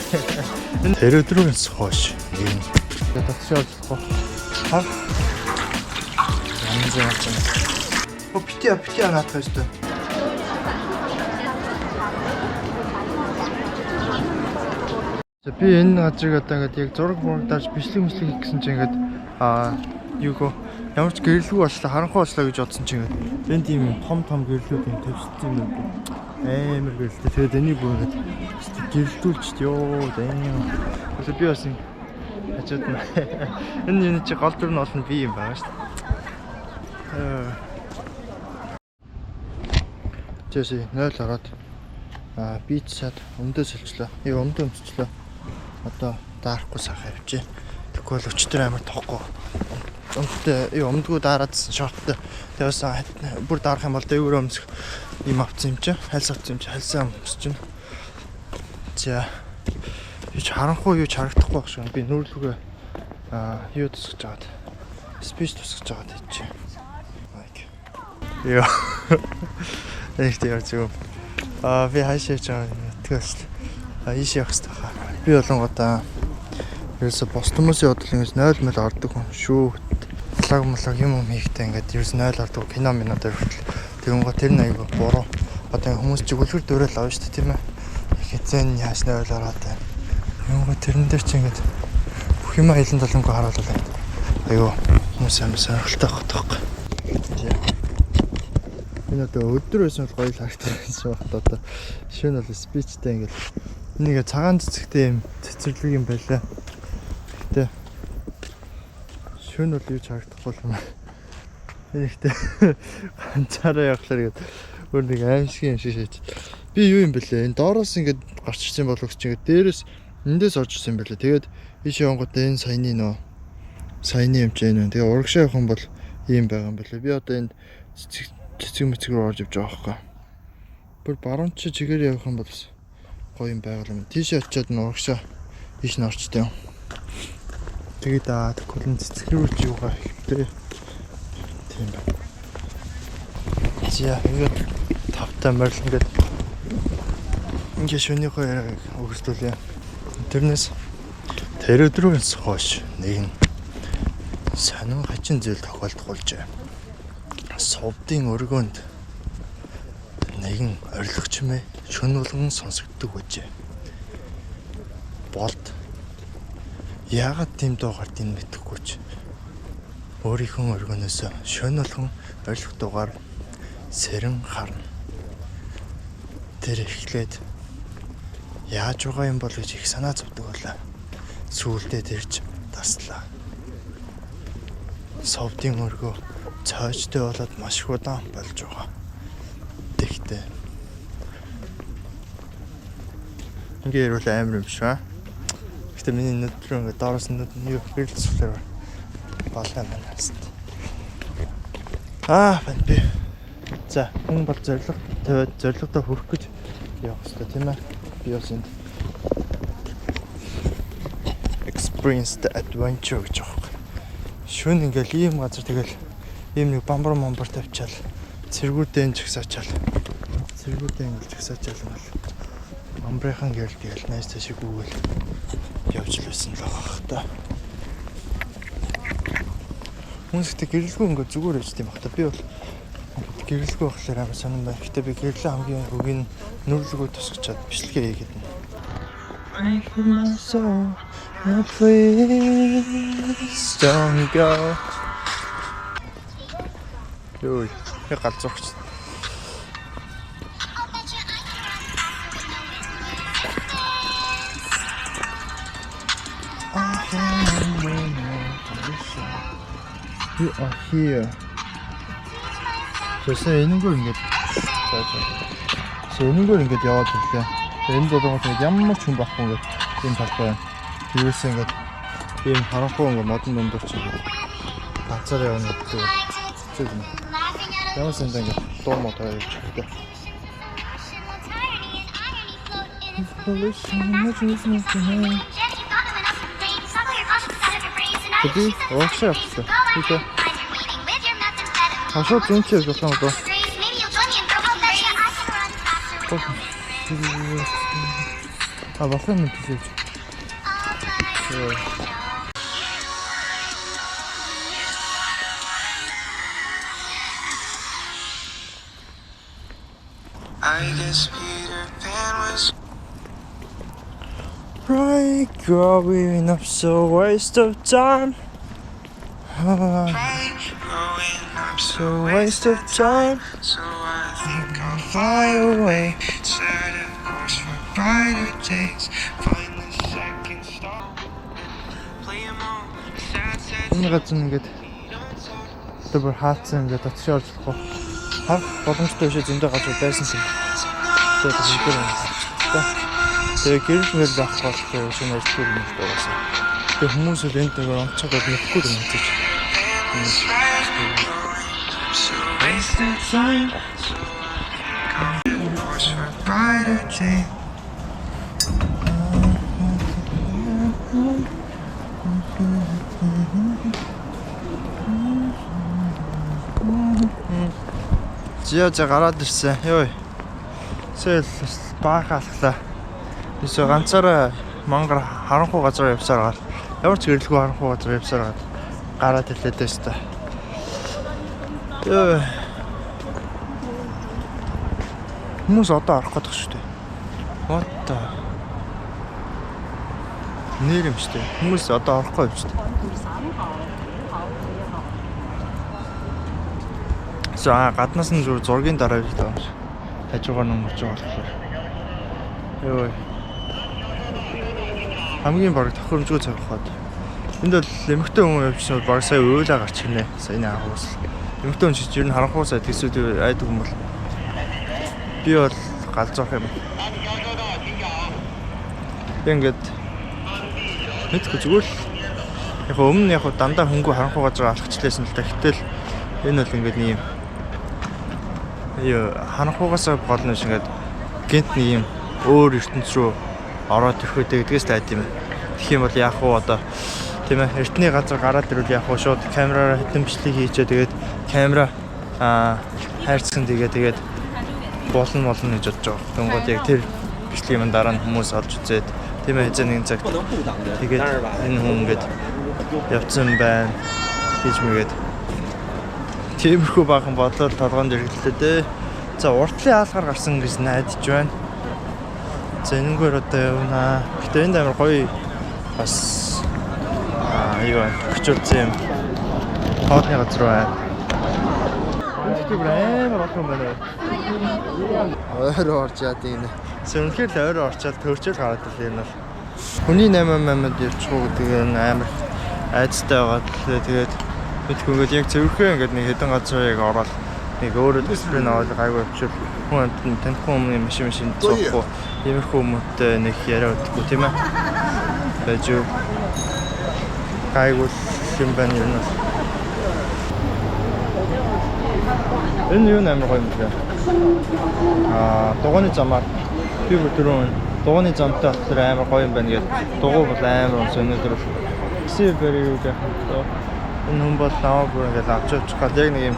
Тэр өдрөөс хойш нэг татшаа болохгүй. Хар. Янз янз юм. О бити бити наадах ёстой. За би энэ газрыг одоо ингээд яг зураг мураг дарж бичлэг мэтлэг хийх гэсэн чинь ингээд аа юуго ямар ч гэрлгүй болчлаа харанхуй болчлаа гэж бодсон чинь ингээд энд ийм том том гэрлүүд юм тавьчихсан юм байна. Амар гэрэлтэй. Тэгээд энийг бүр ингээд гэрэлтүүлчихд ёо дэм. Одоо би бас юм хажууд нь энэ юм чи гол дүр нь бол нь би юм байгаа шүү дээ. Жэси 0 ороод аа бицад өмдөө сэлчлээ. Юу өмдөө өмсчлээ. Одоо даарахгүй сайхан явчих. Тэгэхгүй бол өчтөр амар тоохгүй. Өмдөө юу өмдгөө daarаадсан шорттой. Тэгээс бүр даарах юм бол дээгүүр өмсөх юм авцсан юм чи. Хальс авцсан юм чи. Хальсаа өмсч чинь. За юу ч харанхуй юу ч харагдахгүй байх шиг. Би нүүрлүгээ аа юу тусгаж аваад спич тусгаж аваад хийчих. Лайк. Йоо. Нэгт яар зүг. Аа би хаашаа явж байгаа юм тэгээс. А ийш явах хэрэгтэй хаа. Би болонгота ерөөсө бос хүмүүсийн бодол ингэж 0 мэл ордог юм шүү. Лаг млаг юм юм хийхдээ ингээд ерөөсө 0 ордог кино мино дээр хүртэл тэгэнгөө тэр нь айгүй буруу. Одоо хүмүүс чи гүлгэр дөрөөл авна шүү дээ тийм ээ. Их зэн яаж 0 ороод байна. Тэгэнгөө тэрэн дээр чи ингээд бүх юм хайлан талангүй харуулал ингээд айгүй хүмүүс амар сонирхолтой байх байхгүй. Энэ одоо өдөр байсан бол гоё л харагдсан шүү байна. Одоо шөнө бол спичтэй ингээд нэг цагаан цэцэгтэй юм цэцэрлэг юм байлаа. Гэтэ шөнө бол юу ч харагдахгүй юм. Энэ ихтэй ганцаараа явахлаар ингээд өөр нэг аимшиг юм шиг шийч. Би юу юм бэлээ? Энэ доороос ингээд гарч ирсэн боловч ингээд дээрээс эндээс орж ирсэн юм бэлээ. Тэгээд ийш явангуудаа энэ саяны нөө саяны юм чинь энэ. Тэгээ урагшаа явах юм бол ийм байгаа юм бэлээ. Би одоо энэ цэцэг цэцэг мэцэг рүү орж явж байгаа байхгүй. Бүр баруун чи чигээр явах юм бол бас гоё юм байгаль юм. Тийшээ очиод нь урагшаа ийш нь орчтой юм. Тэгээд аа тэгвэл цэцэг рүү ч юугаа ихтэй. Тийм байна. За ингээд тавтай морил ингээд ингээд шөнийхөө яриаг өгсдүүлье. Тэрнээс тэр өдрөөс хойш нэг нь сонин хачин зүйл тохиолдох болжээ. Сувдын өргөөнд нэгэн орилох чимээ шөнө болгон сонсогддог байжээ. Болд яагаад тийм дуу гардыг мэдэхгүй ч өөрийнхөө өргөнөөс шөнө болгон орилох дуугаар сэрэн харна. Тэр эхлээд яаж байгаа юм бол гэж их санаа зовдөг байлаа. Сүүлдээ тэрч таслаа. Сувдын өргөө цоожтой болоод маш их удаан болж байгаа. Тэгтээ. Ингээ ярил амар юм шиг аа. Гэтэ миний нүд рүү ингээ доороос нүд нь юу гэрэлцлээр балаа байна хаст. Аа бан би. За хүн бол зориг тавиад зоригтой хүрэх гэж явах хэрэгтэй тийм ээ. Би бас энд experience the adventure гэж байгаа юм. Шүн ингээл ийм газар тэгэл ийм нэг бамбар момбар тавьчаал цэргүүдээ энэ жагсаачаал цэргүүдээ ингээл жагсаачаал ингээл бамбарынхан гэрэл тэгэл найз цаашаа гүгэл явж л байсан л байгаа хэ та. Хүмүүс ихтэй гэрэлгүй ингээд зүгээр явж тийм бах та. Би бол гэрэлгүй байхлаар амар сонирн байна. Гэтэ би гэрлээ хамгийн хөгийн нүрлэгөө тусгачаад бичлэгээ хийгээд байна. Please don't go. Йой, яг галзуугч. You are here. Тэсээ энэнгээр ингээд за за. Тэсээ энэнгээр ингээд яваад ирлээ. Тэгээ энд болонгот ингээд ямар ч хүн байхгүй ингээд ийм талбай байна. Тэрээс ингээд ийм харанхуй ингээд модон дундуур чи ингээд ганцаар явна гэдэг хэцүү юм. Ямар сандаа ингээд дуу мод явж байгаа. Би урагшаа явчихлаа. Хийдэ. А шууд зүүн чи явж болох юм одоо. А болох юм тийш. I guess Peter Pan was Right, growing up so waste of time. right, growing up So waste of time. So I think I'll fly away. Set a course for brighter days. Find the second star. Play 'em all. Sad, sad, Энэ газар ингээд одоо бүр хаалцсан ингээд дотшоо орж болохгүй. Харах боломжтой биш зөндөө газар байсан юм. Тэгээд бүгд нь харчихлаа. Тэгээ гэрэл мэрэл авах болохгүй шинэ ажил юм л даа. Тэгээ хүмүүс л энд нэг онцгой бол мэдэхгүй юм хийж. was right, growing up so waste of time. So I think I'll set a course for brighter days. Зя зя гараад ирсэн. Йой. Сэл баахан алхлаа. Тэсээ ганцаараа мангар харанхуй газар явсаар гал. Ямар ч гэрлгүй харанхуй газар явсаар гал. Гараад ирлээ дээ өстой. Йой. Хүмүүс одоо орох гэдэг шүү дээ. What the? Нэр юм шүү дээ. Хүмүүс одоо орохгүй юм шүү дээ. За гаднаас нь зүгээр зургийн дараа явж байгаа юм шиг. Хажуугаар нь өнгөрч байгаа болохоор. Йой. Хамгийн бараг тохиромжгүй цаг хаад. Энд бол эмэгтэй хүн явчихсан бол бараг сая уйлаа гарч ирнэ. Сая энэ агуус. Эмэгтэй хүн чинь ер нь харанхуй сая тэгсүүд айдаг юм бол би бол галзуах юм. Би ингээд мэдгүй зүгээр л яг өмнө яг дандаа хөнгөө харанхуй газар алхачлээсэн л та. Гэтэл энэ бол ингээд нэг юм юу харанхугаас гол нь ингээд гинт нэг юм өөр ертөнц рүү ороод ирэх үү гэдгээс л айд юм. Тэгэх юм бол яах вэ одоо тийм ээ эртний газар гараад ирвэл яах вэ шууд камераараа хэдэн бичлэг хийчээ тэгээд камера хайрцагт тэгээд тэгээд болно болно гэж бодож байгаа. Тэнгууд яг тэр бичлэгийн юм дараа нь хүмүүс олж үзээд тийм ээ хэзээ нэгэн цагт тэгээд энэ хүн ингээд явцсан байна гэж мэгээд тиймэрхүү баахан бодлоо толгоонд эргэлдээ дээ. За уртлын хаалгаар гарсан гэж найдаж байна. За энэнгээр одоо явнаа. Гэтэ энд амар гоё бас юу вэ? Хүчүүлсэн юм. Хоолны газар байна. Энд гэхдээ бүр амар олон юм байна. Ойроо орж яад юм. Үнэхээр л ойроо орчоод төрчөөл гараад ирлээ юм бол. Хүний 8 8-д явчихгүй гэдэг нь амар айцтай байгаа. Тэгээд мэдгүй ингээд яг цэвэрхэн ингээд нэг хэдэн газар яг ороод нэг өөрөө дисплей аваад гайгүй явчихвал хүн амтнд танихгүй өмнө машин цуухгүй иймэрхүү хүмүүсттэй нэг яриа өгдөхгүй тийм ээ. Байж юу. Гайгүй юм байна юм уу. Энэ юу амар гоё юм бэ? Дугуйны замаар би бүр түрүүн дугуйны замтай болохоор амар гоё юм байна гэдэг. Дугуй бол амар унс өнөөдөр Сибэри юу гэх юм бэ? Энэ хүн бол намаа бүр ингээд авч явчих гал яг нэг юм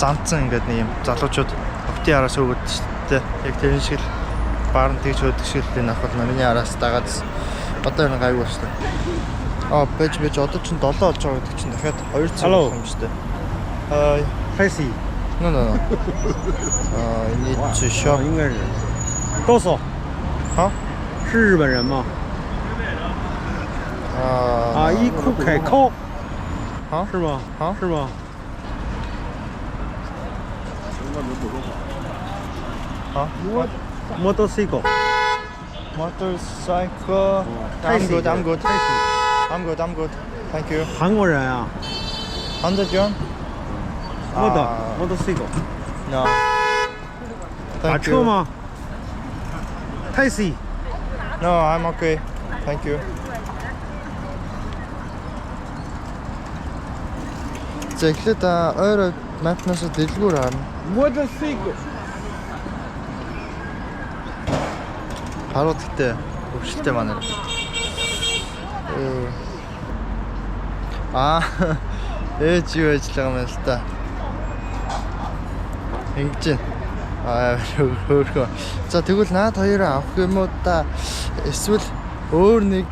замцсан ингээд нэг юм залуучууд октын араас өгöd шүү дээ. Яг тэрэн шиг л баарн тэгж хөдөг шиг л энэ ах бол миний араас дагаад одоо энэ гайгүй болчихлоо. Бэж одоо чинь 7 болж байгаа гэдэг чинь дахиад 2 цаг болох юм шүү дээ. Аа, Taxi. No no no. I need to shop. 应该是。多少？啊？是日本人吗？啊一库凯扣。啊是吗？啊是吗？啊 Motorcycle. Motorcycle. I'm good. I'm good. I'm good. I'm good. Thank you. 韩国人啊 100 yuan? ，motor motorcycle。 No. 打 Thank 车 you. 吗？Taxi。 No, I'm okay. Thank you. За эхлээд ойр map-наас дэлгүүр харна. Motorcycle. Харууд гэтээ хөвшөлтэй манай. Ээж юу ажиллаж байгаа юм бэ л та. Ингэж байна. Аа, хөөрхөн. За, тэгвэл наад хоёроо авах юм уу та, эсвэл өөр нэг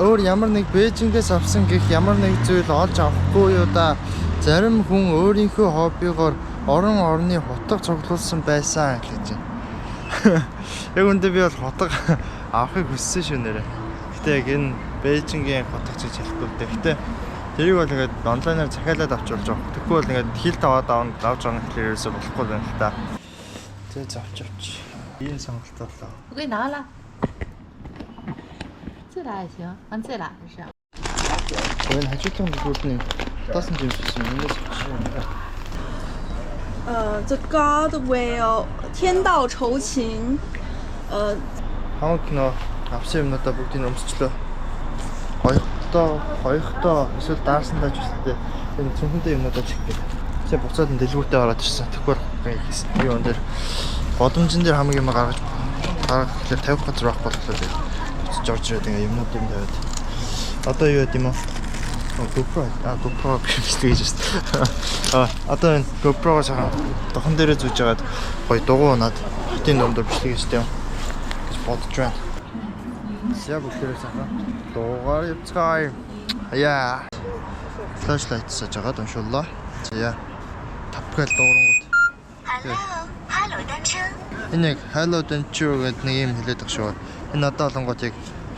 өөр ямар нэг Бээжингээс авсан гэх ямар нэг зүйл олж авахгүй юу да. Зарим хүн өөрийнхөө хоббигоор орон орны хутга цуглуулсан байсан гэж байна. Яг үндэ би бол хутга авахыг хүссэн шүү нэрэ. Гэтэ яг энэ Бээжингийн хутга гэж хэлэхгүй дээ. Гэтэ тэрийг бол ингээд онлайнаар захиалаад авч болж байгаа. Тэгэхгүй бол ингээд хилд аваад авч авах гэхлээр ерөөсөө болохгүй байна л та. Зэ авч авч. Ийм сонголт боллоо. 我给你拿了，这俩也行，按这俩是。 Энэ хажуудлын дэлгүүрт нь хатаасан жимс байсан юм. Эндээс авчих. The God will 天道酬勤， Хамаг кино авсан юмнуудаа бүгдийг нь өмсчлөө. Гоёхдоо, гоёхдоо эсвэл даарсандаа ч үсэлтэй энэ цүнхэнтэй юмнуудаа чих гээд. Тэгээ буцаад нь дэлгүүртээ ороод ирсэн. Тэгэхгүй хийсэн. Би он дээр годомжин дээр хамаг юм гаргаж гаргах гэхлээр тавих газар байхгүй болохоор би буцаж орж ирээд ингээ юмнууд юм тавиад. Одоо юу яд юм бэ? GoPro, GoPro гэж тэгэж байна. Одоо энэ GoPro-го сайхан дохон дээрээ зүүж хагаад гоё дугуй унаад хотын дунд бичлэг хийжтэй юм гэж бодож байна. За, бүгдээрээ сайхан дуугаар явцгаая. Яа. Flashlight саж агаад уншууллаа. За яа. Тапгаал дуурангууд. Hello，哈罗单车。 Энэ яг Hello Adventure гэдэг нэг юм хэлээд байгаа шүү. Энэ надад олонгууд яг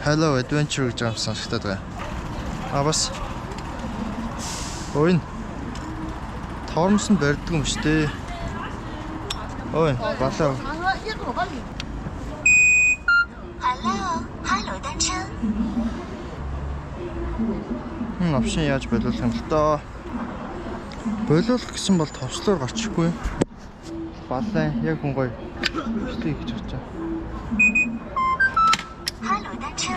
Hello Adventure гэж байгаа юм сонсогдоод байгаа. А бас. Ой, энэ тормос нь барьдаг юм шүү дээ. Ой, балаа. Hello，哈罗单车。 Опшин яаж болиулах юм л доо. Болиулах гэсэн бол товчлоор гарчихгүй. Балаа яг хүн гоё. Бичлэг хийж байгаа. 哈罗单车。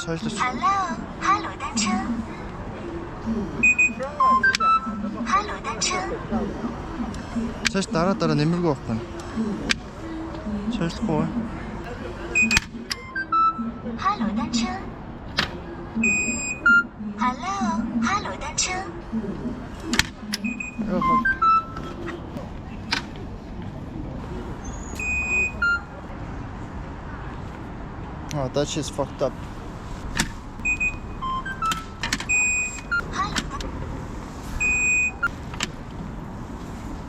Цоошлооч. Hello，哈罗单车。哈罗单车。 Цааш дараа дараа нэмэргүй байхгүй. Цоошлохгүй. 哈罗单车。Hello，哈罗单车。 Oh, that shit's fucked up. 哈罗单。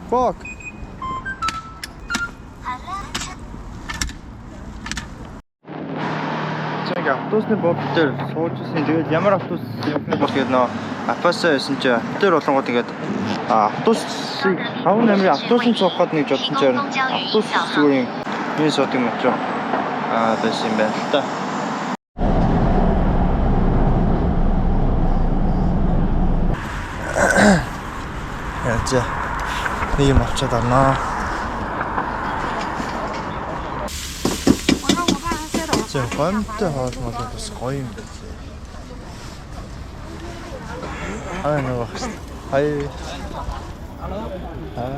Fuck. Hello，单车。 За, ингээ автобусны буудлын дээр сууж исэн. Тэгээд ямар автобус явах нь бол тэгээд нөө апасаа байсан чи дээр болонгууд ингээд автобусыг 5 8-ын автобусанд суух гээд нэг бодсон чинь автобус зүгээр юм миний суудаг метро байсан юм байна л та. Яаж нэг юм авчаад орноо. За, гомтой хоол мол бас гоё юм байна. Аа, нэг багш. Хай. Аа.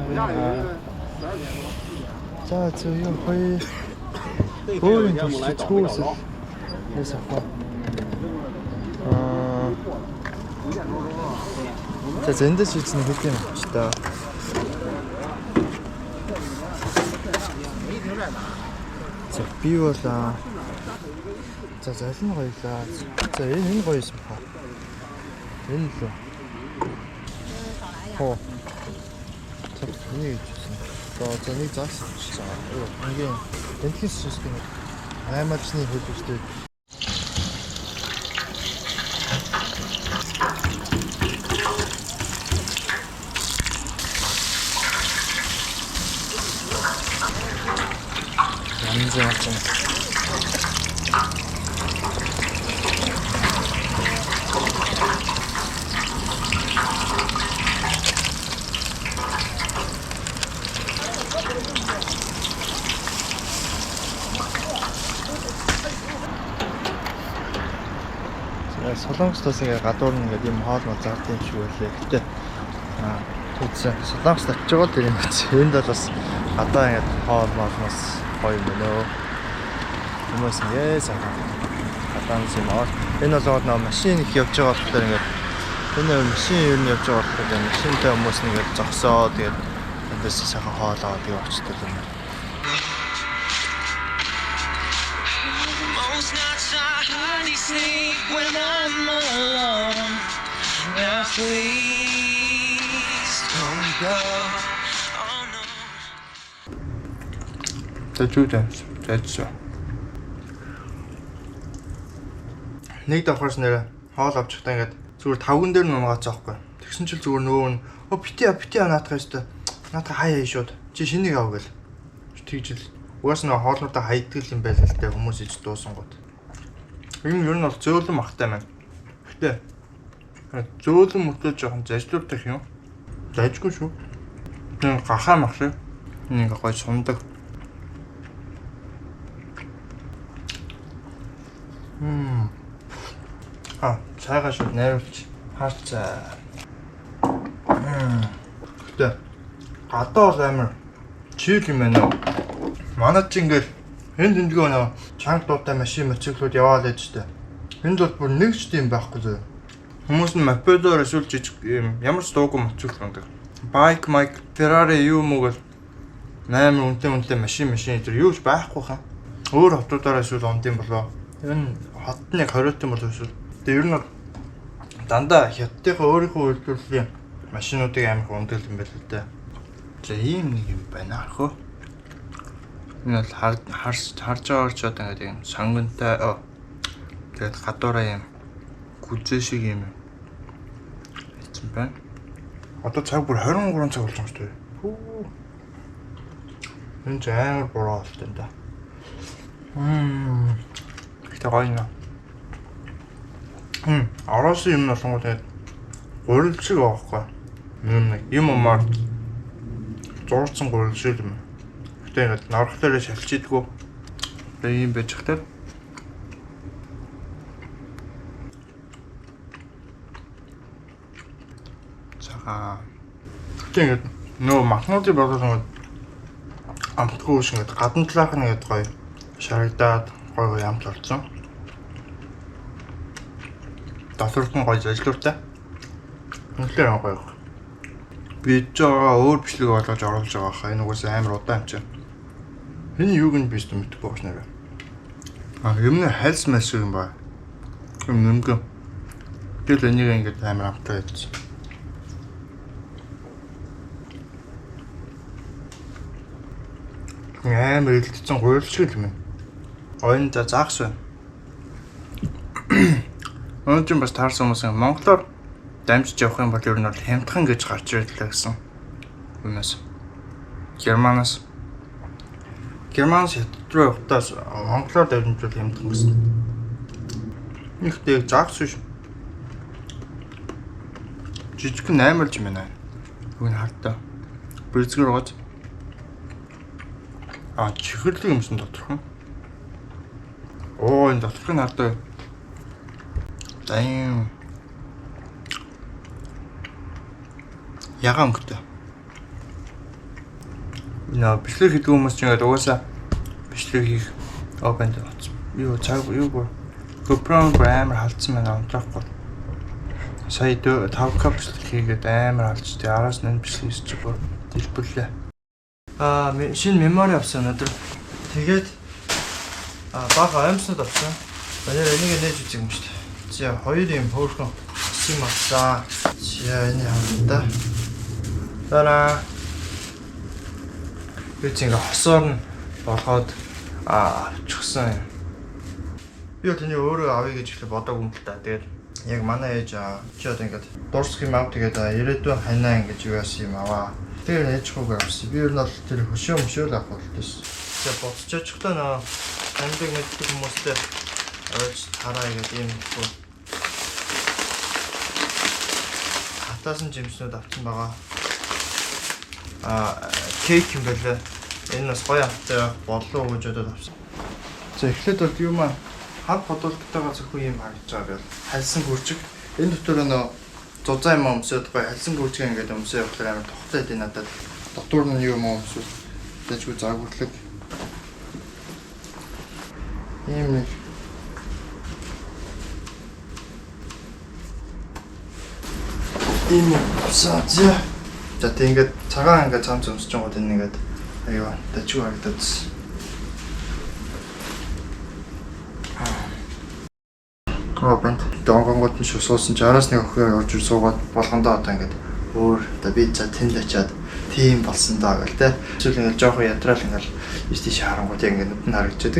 За, зөв юм гоё. Хөөрийн төсч хүүсэл. Нэс авах. Аа. За, зэндэс үзнэ хэд юм авч та. За, би бол за, золин гоёлаа. За, энэ гоё юм ба. Энэ л үү. Хоо. За, энийг гэж хэлсэн. За, нэг загс авчихсан. Ангийн энтхийн сүс гэнэ. Аймалчны хөл өстэй. Янз янз. За, Солонгос бас ингээ гадуур нь ингээ ийм хоол мол зард юм шиг байлээ. Гэтэ түүцэн Солонгост очиж байгаа л тэр юм байна. Энд бол бас гадаа ингээ хоол мол бас гоё юм байна өө. Хүмүүс ингээ сайхан гадаа нь юм аа. Энэ бол нөө машин их явж байгаа болохоор ингээ энэ машин ер нь явж байгаа болохоор машинтай хүмүүс ингээ зогсоо тэгээд Эндээс сайхан хоол аваад тэгээ очдог юм байна. Most nights I hardly sleep when I'm alone. Now please don't go. Oh no. За зүг дамж. Зайцсан. Нэг давхарс нэрэ хоол авчихтаа ингээд зүгээр тавган дээр нь унгаацсан байхгүй. Тэгсэн чил зүгээр нөгөө нь өө бити бити наатах ёстой. Наатах хаяа шууд. Чи шинийг ав гэл. Тэгжил. Угаас нөгөө хоолнуудаа хайдаг юм байл л дээ хүмүүс иж дуусангууд. Энэ ер нь бол зөөлөн махтай маань. Гэтэ зөөлөн мөртлөө жоохон зажлууртай юм. Зажгүй шүү. Энэ гахаа мах шиг. Энэ ингээ гой сундаг. А, цайгаа шууд найруулж хаарцаа. Гэтэ гадаа бол амар чийл юм байна. Манайд ч ингээл энэ тэндгөө нөө чанга дуутай машин мотоциклууд яваал байж тээ. Энд бол бүр нэг ч тийм байхгүй зөө. Хүмүүс нь мопедоор эсвэл жижиг юм ямар ч дуугүй мотоцикл ундаг. Байк, майк, Ferrari юу мөг бол амар үнэтэй үнэтэй машин машин энэ юу ч байхгүй хаа. Өөр хотуудаараа эсвэл ондын болоо. Энэ хот нь яг хориотын болов эсвэл. Тэгээ ер нь бол дандаа хятадынхаа өөрийнхөө үйлдвэрлэлийн машинуудыг амар их ундаг юм байл л дээ. За ийм нэг юм байна архуу. Энэ бол хар харж байгаагаар ч одоо ингээд юм сонгонтой тэгээд гадуураа юм гүзээ шиг юм хийсэн байна. Одоо цаг бүр 23 цаг болж байгаа юм шүү дээ. Хүү. Энэ ч амар буруу болт юм да. Гэхдээ гоё юм. Оросын юм болонгоо тэгээд гурил шиг байгаа байхгүй. Юм нэг юм умаар зуурсан гурил шиг юм. Гэтэ ингээд норхлоороо шалчидгүү. Тэгээ юм байж хтэр. Цагаан. Гэтэ ингээд нөгөө махнуудын бодлого ингээд амтгүй шиг ингээд гадна талаах нь ингээд гоё шарагдаад гоё гоё амт болсон. Дотор нь гоё зажлууртай. Үнэхээр гоё. Би ч байгаа өөр бичлэг болгож оруулж байгаа хаа. Энэ угаасаа амар удаан юм чинь. Энэ юуг нь би ч мэдэхгүй байна нэрээ. А юм нь хальс мальс юм ба. Юм нэмгэн. Тэгэл энийг ингээд амар амттай байсан. Амар илдсэн гуйл шиг юм. Ойн за заагс байна. Өнөөдөр бас таарсан хүмүүс монголоор дамжиж явах юм бол ер нь бол хямдхан гэж гарч ирлээ гэсэн. Үүнээс Германаас Хятад руу явахдаа монголоор дамжвал хямдхан гэсэн. Ихтэй загас биш. Жижигхэн 8 л юм байна. Юу н хартаа. Бүрзгэр гоц. А чихэрлэг юмсан доторхон. Оо энэ доторх нь хардаа. За юм. Ягаан өнгөтэй. Нөө бичлэг хийдэг хүмүүс ч ингээд угаасаа бичлэг хийх банд оц. Юу цаг юу бүр GoPro бүр амар халдсан байна унтраахгүй. Сая 5K бичлэг хийгээд амар халдч. Тэгээ араас нь бичлэг хийчих бүр дэлбэрлээ. Аа шинэ memory авсан өнөөдөр. Тэгээд бага оймснууд авсан. Баяр энийг нээж үзэх юм шүү дээ. За хоёр юм хөөрхөн сим авсан. За энэ хавтаа. Дараа би ч ингээ хосоор нь болгоод авчихсан юм. Би бол тэний өөрөө авъя гэж ихлэ бодоогүй юм л та. Тэгээд яг манай ээж чи одоо ингээд дурсах юм ав тэгээд ирээдүйн ханаа ингэж юу яасан юм аваа. Тэгээд ээж хуугаар авсан. Би ер нь бол тэр хөшөө мөшөө л авах болтойс. Тэгээд буцаж очихдоо нөө таньдаг мэддэг хүмүүстэй ойж тараа гэдэг юм хөө. Хатаасан жимснүүд авсан байгаа. Кейк юм байлаа. Энэ бас гоё амттай боллоо гэж бодоод авсан. За эхлээд бол юм аа хав бодолтойгоо зөвхөн юм харагдаж байгаа байл. Хальсан гүржиг. Энэ дотор нөө зузаан юм өмсөд гоё хальсан гүржиг ингээд өмсөө явахлаар амар тухтай байд надад. Дотор нь юм өмсвөл дэжгүй загварлаг. Ийм нэг ийм нэг авсан. За. За, тэг ингээд цагаан ингээд цамц өмсөж байгаа энэ ингээд аюу дажгүй харагдаад. Аа, банд. Донгонгууд нь шууд суусан чи араас нэг охин орж ир суугаад болгондоо одоо ингээд өөр одоо би за тэнд очиад тийм болсон даа гэл те. Эсвэл ингээд жоохон ядраал ингээд ийш тийш харангуут яг ингээд нүд нь харагдчихдаг.